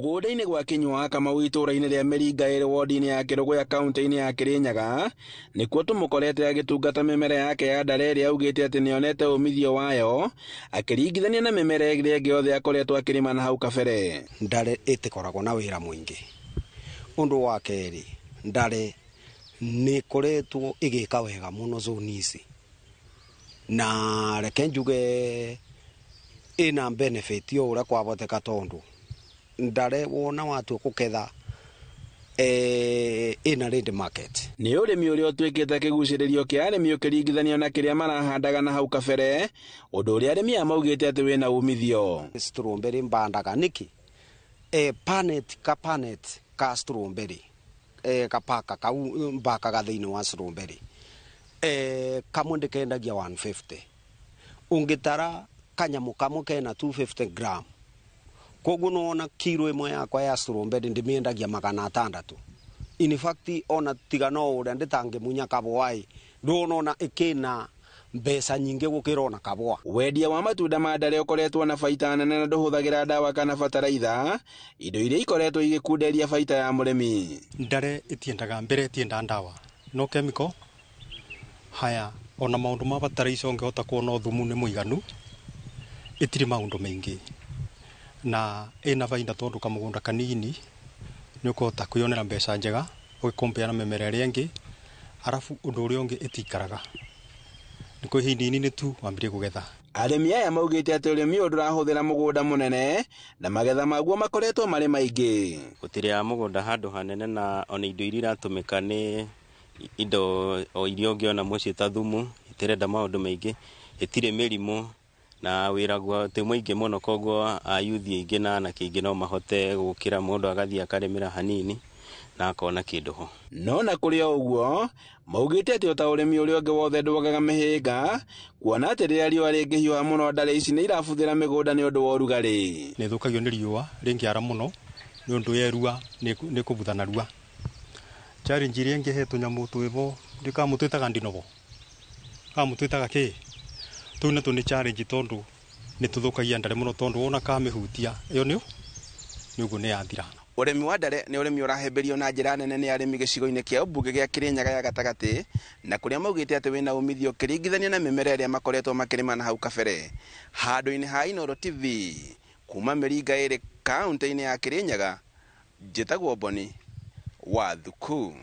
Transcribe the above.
Mũgũnda-inĩ gwa Kinyua wa Kamau itũũra-inĩ rĩa Mĩringa ĩrĩ wodi-inĩ ya Kĩrũgũya kaunti-inĩ ya Kĩrĩnyaga nĩkuo tũmũkorete agĩtungata mĩmera yake ya ndare ĩrĩa augĩte atĩ nĩonete umithio wayo akĩringithania na mĩmera ĩrĩa ĩngĩ yothe akoretwo akĩrĩma na hau kabere. Ndare ĩtĩkoragwo na wĩra mũingĩ. Ũndũ wa kerĩ, ndare nĩ ĩkoretwo ĩgĩka wega mũno zone ici, na reke njuge ĩna benefit o ũrĩa kwahoteka tondũ ndare wona watua kũketha ĩna ready market. Nĩ ũrĩmi ũrĩa ũtuĩkĩte kĩgucĩrĩrio kĩa arĩmi ũkĩringithanio na kĩrĩa marahandaga na hau kabere, ũndũ ũrĩa arĩmi aya maugĩte atĩ wĩna umithio. Strawberry mbandaga nĩkĩ? Panet ka panet ka strawberry kapaka kau mbakaga thĩinĩ wa strawberry kamwe ndĩkendagia 150, ũngĩtara kanyamũ kamwe kena 250 gram, koguo nĩwona kiro ĩmwe yakwa ya strawberry ndĩmĩendagia 600. In fact ona tiga no ũrĩa ndĩtangĩmunya kabũa ndũnona ĩkĩna mbeca nyingĩ gũkĩra ona kabũa. Wendia wa matunda ma ndare ũkoretwo na baita nene na ndũhũthagĩra ndawa kana bataraitha, indo iria ikoretwo igĩkunderia baita ya mũrĩmi. Ndare ĩtiendaga mbere, ĩtiendaga ndawa no chemical haya ona maũndũ ma bataraitha ũngĩhota kuona thumu nĩ mũiganu, ĩtirĩ maũndũ maingĩ na ĩna bainda tondũ kamũgũnda kanini nĩ ũkũhota kwĩyonera mbeca njega ũgĩkompea na mĩmera ĩrĩa ĩngĩ. Arabu ũndũ ũrĩa ũngĩ ĩtikaraga nĩ kwa ihinda inini tu wambirie kũgetha. Arĩmi aya maugĩte atĩ ũrĩmi ũyũ ndũrahũthĩra mũgũnda mũnene na magetha maguo makoretwo marĩ maingĩ. Gũtirĩ mũgũnda handũ hanene na ona indo iria iratũmĩka nĩ indo o iria ũngĩona mũciĩ ta thumu, ĩtirenda maũndũ maingĩ, ĩtirĩ mĩrimũ na wĩra guo ti mũingĩ mũno, koguo ayuthi aingĩ na anake aingĩ no mahote gũkĩra mũndũ agathiĩ akarĩmĩra hanini na akona kĩndũ ho. No na kũrĩ o ũguo maugĩte atĩ ota ũrĩmi ũrĩa ũngĩ wothe ndwagaga mĩhĩnga, kuona atĩ rĩrĩa riũa rĩngĩhiũha mũno ndare ici nĩ irabuthĩra mĩgũnda nĩ ũndũ wa ũrugarĩ. Nĩ ĩthũkagio nĩ riũa rĩngĩara mũno nĩ ũndũ yerua nĩ kũbutha narua. Challenge ĩrĩa ĩngĩ he tũnyamũ twĩho ndĩkamũtwĩtaga ndinobo kamũtwĩtaga kĩ tũu natũ nĩ challenge tondũ nĩ tũthũkagia ndare mũno tondũ wona kamĩhutia ĩyo nĩ ũguo nĩ yathira. Ũrĩmi wa ndare nĩ ũrĩmi ũrahĩmbĩrio na njĩra nene nĩ arĩmi gĩcigo-inĩ kĩa ũmbunge gĩa Kĩrĩnyaga ya gatagatĩ, na kũrĩa maugĩte atĩ wĩna umithio ũkĩringithania na mĩmera ĩrĩa makoretwo makĩrĩma na hau kabere. Handũ-inĩ ha Inooro TV kuma Mĩringa ĩrĩ kaunti-inĩ ya Kĩrĩnyaga, njĩtagwo Boni wa Thuku.